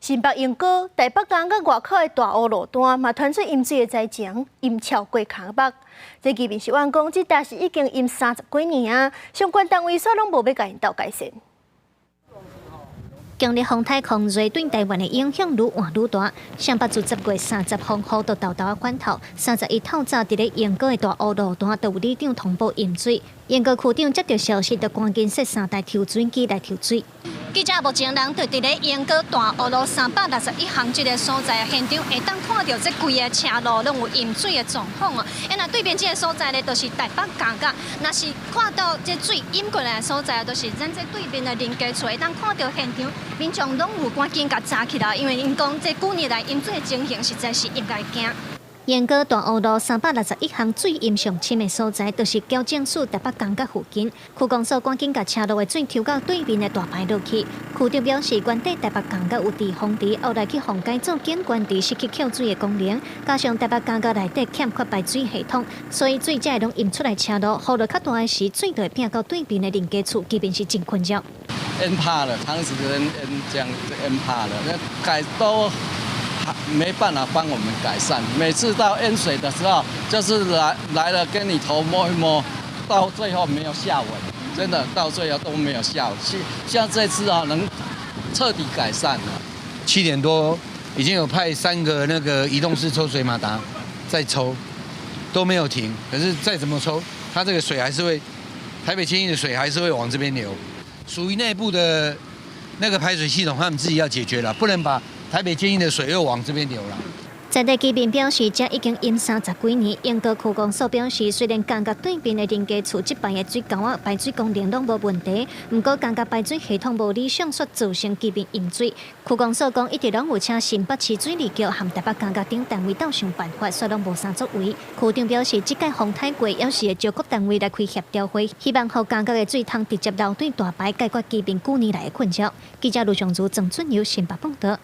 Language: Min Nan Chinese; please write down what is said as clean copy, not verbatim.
新北鶯歌、台北工業外口的大湖路段嘛，傳出淹水的災情，淹超過跤目。這居民是怨講，這搭是已經淹30幾年啊，相關單位煞攏無欲共𪜶鬥改善。強烈風颱空瑞對台灣的影響愈換愈大，上北自10月30風雨就沓沓仔反透，31透早佇咧鶯歌的大湖路段就有里長通報淹水，鶯歌區長接到消息，就趕緊設三台抽水機來抽水。記者目前人就佇咧鶯歌大湖路361巷這个所在，現場會當看著這規个車路攏有淹水的狀況哦。啊，若對面這个所在呢，就是台北工業。若是看到這水淹過來的所在，就是咱這對面的林家厝，會當看著現場民眾攏有趕緊共紮起來，因為𪜶講這幾年來淹水的情形實在是應該驚。鶯歌大湖路361巷水淹上深的所在，就是矯正署台北工業附近。區公所趕緊共車路的水抽到對面的大排落去。區長表示，原底台北工業有滯洪池，後來去分解做景觀池，失去蓄水的功能，加上台北工業內底欠缺排水系統，所以水才會攏淹出來車路。雨落較大的時，水就會拚到對面的林家厝，基本是真困擾。淹怕了，長時間淹這樣淹怕了，那改都沒辦法幫我們改善。每次到淹水的時候，就是來來了跟你頭摸一摸，到最後沒有下文，真的到最後都沒有下文。像這次啊，能徹底改善了。7點多已經有派三個那個移動式抽水馬達在抽，都沒有停。可是再怎麼抽，它這個水還是會，台北捷運的水還是會往這邊流。屬於內部的那個排水系統，他們自己要解決了，不能把台北捷運的水又往這邊流了。在地居民表示，這已經淹30幾年。鶯歌區公所表示，雖然工業對面的林家厝這擺的水溝仔排水功能攏無問題，毋過工業排水系統無理想，煞造成居民淹水。區公所講，一直攏有請新北市水利局和台北工業等單位鬥想辦法，煞攏無啥作為。區長表示，這屆風颱過，猶是會召各單位來開協調會，希望予工業的水通直接流對大排，解決居民幾年來的困擾。記者盧尚如、鄭俊友新北報道。